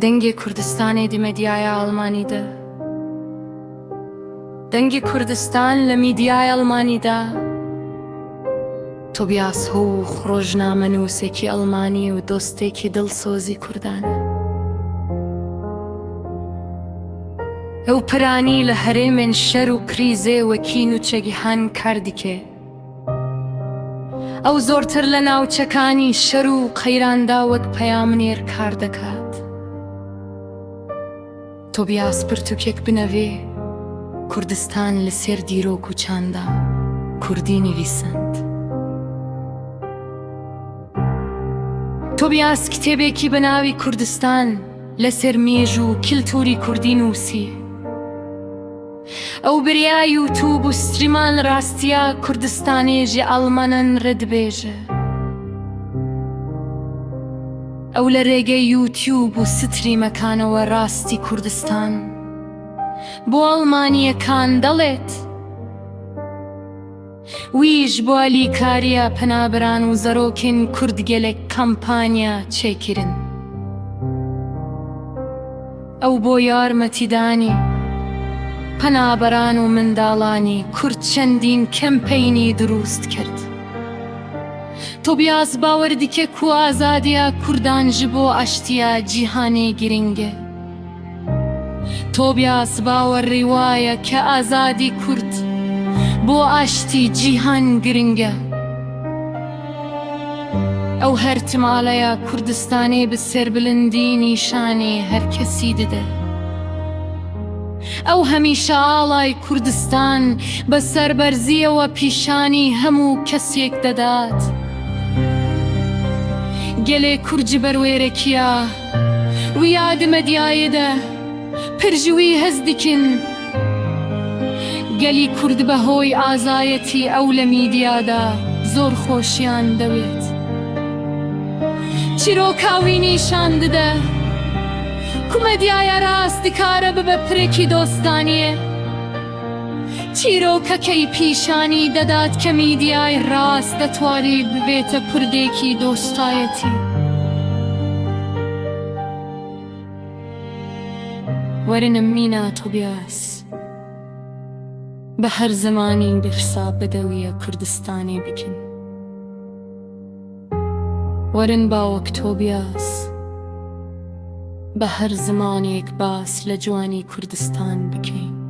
Dengê Kurdistanê di medyaya Almanî de. Dengê Kurdistan لە میدیای ئەڵمانیدا. تۆبیاس هۆخ ڕۆژنامەنووسێکی ئەڵمانی و دۆستێکی دڵسۆزی کوردانە. ئەو پرانی لە هەرێمێن شەر و کریزێ وەکی نوچەگیهان کار دیکێ. ئەو زۆرتر لە ناوچەکانی شەر و قەیراندا وەک پەیامنێر کار دەکات. تۆبیاس پرتوکێک بنەوێ کوردستان لە سێر دیرۆک و چاندا کوردی نویساند. تۆبیاس کتێبێکی بە ناوی کوردستان لەسەر مێژوو و کلتوری کوردی نووسی. ئەو بریا یوتوب و ستریمان ڕاستیا کوردستانێ ژە ئەڵمەنەن رە دبێژە. ئەو لە رێگەی یوتیوب و ستریمەکانەوە ڕاستی کوردستان بۆ ئەڵمانییەکان دەڵێت. ویش بۆ ئالیکارییا پەنابەران و زەرۆکێن کورد گەلێک کامپانیا چێکرن. ئەو بۆ یارمەتیدانی پەنابەران و منداڵانی کورد چەندین کەمپەینی دروست کرد. تۆبیاس باوەر دیکە کو ئازادیا کوردان ژ بۆ ئاشتیا جیهانێ گرنگە. تۆبیاس باوەڕی وایە کە ئازادی کورد بۆ ئاشتی جیهان گرنگە. ئەو هەرتم ئالەیا کوردستانێ بە سەربلندی نیشانی هەر کەسی ددە. ئەو هەمیشە ئاڵای کوردستان بە سەربەرزییەوە پیشانی هەموو کەسێک دەدات. گەلێ کورد ji ber wêrekiya wî ya di medyayê de pir ji wî hez dikin. گەلی کورد بە هۆی ئازایەتی ئەو لە میدیادا زۆر خۆشیان دەوێت. چیرۆکا وی نیشان ددە کو مەدیایا ڕاست دکارە ببە پرێکی دۆستانیێ. چیرۆکەکەی پیشانی دەدات کە میدیای ڕاست دەتوانێت ببێتە کوردێکی دۆستایەتی. وەرنم مینا تۆبیاس بە هەر زمانی بفسا بەدەویە کوردستانێ بکن. وەرن با وەک تۆبیاس بە هەر زمانێک باس لە جوانی کوردستان بکەین.